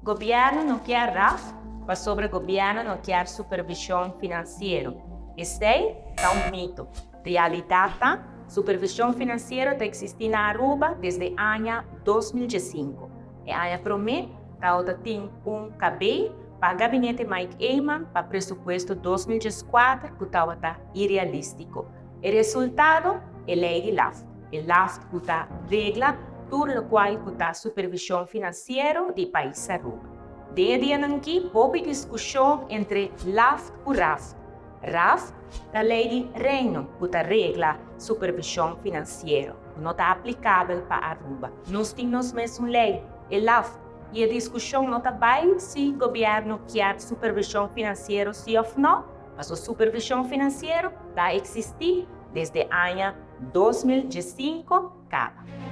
Gobierno no kier RAF pasobra gobierno no kier supervision financiero. Esey ta un mito. Realidad ta, supervision financiero ta existi na Aruba desde aña 2005. E aña prome tawata tin un KB pa Gabinete Mike Eman pa presupuesto 2014 cu tawata irealistico. E resultado, e ley di LAft. E LAft cu ta regla tur locual cu ta supervision financiero di pais Aruba. Den e dianan aki hopi discusion entre LAft cu RAft. RAft ta ley di Reino cu ta regla supervision financiero, cu no ta aplicabel pa Aruba. Nos tin nos mesun ley, e LAft, y e discusion no ta bay si gobierno kier supervision financiero si of no, paso supervision financiero ta existi desde aña 2015 caba.